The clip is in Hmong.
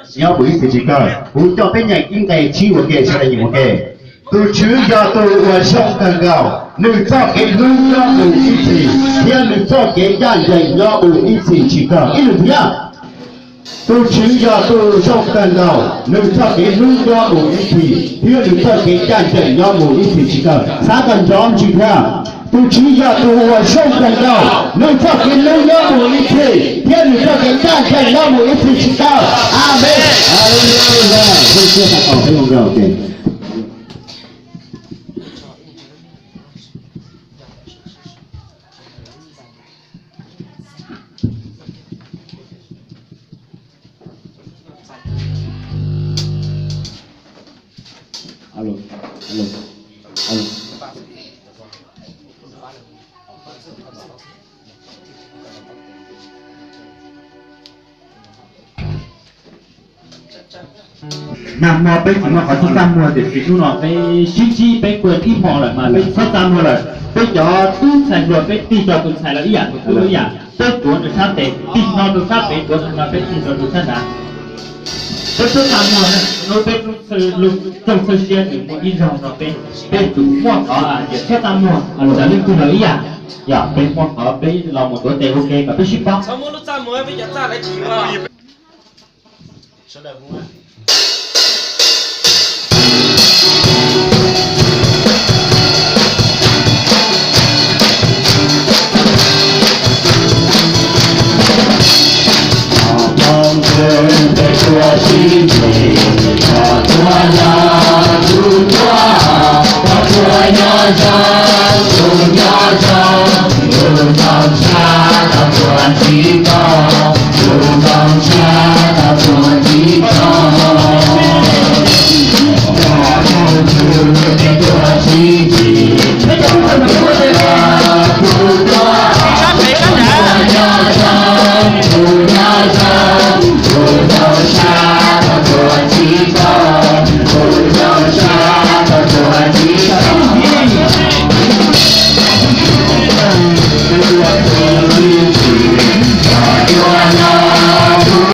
Nyob mus ib txhis tsis kawg, kuv coj peb nyeem ib nqe tsib ua ke, sawv daws nyeem ua ke. Tus Tswv yog tus uas zoo kawg nkaus, nws txoj kev hlub nyob mus ib txhis, thiab nws txoj kev ncaj ncees nyob mus ib txhis tsis kawg. Ib lwm thiab. Tus Tswv yog tus zoo kawg nkaus, nws txoj kev hlub nyob mus ib txhis, thiab nws txoj kev ncaj ncees nyob mus ib txhis tsis kawg. Xav kom nrov ntsis thiab. Tus Tswv yog tus uas zoo kawg nkaus, nws txoj kev hlub nyob mus ib txhis, thiab nws txoj kev ncaj ncees nyob mus ib txhis tsis kawg. Amees. Haleluya. Nag hmo peb tsis muaj qhov txhob txaj muag, tiam sis hnub no peb sib ntsib peb kuj ib hmo lawm mas peb txhob txaj muag lawm. Peb cov tub ntxhais hluas peb tig rau tus ntxhais los ib yam, tus tub los ib yam, peb tuav nws sab tes, tig hno rau sab pem, tuav tig hno, peb tig rau tus sab nrad. Peb txhob txaj muag, hnub peb txhob txhawj siab, nws muaj ib zaug no peb, peb tsum muaj qhov tias txhob txaj muag, cov leej twg los ib yam. Yog peb muaj qhov peb los mus tuav tes ua ke kom peb sib paub.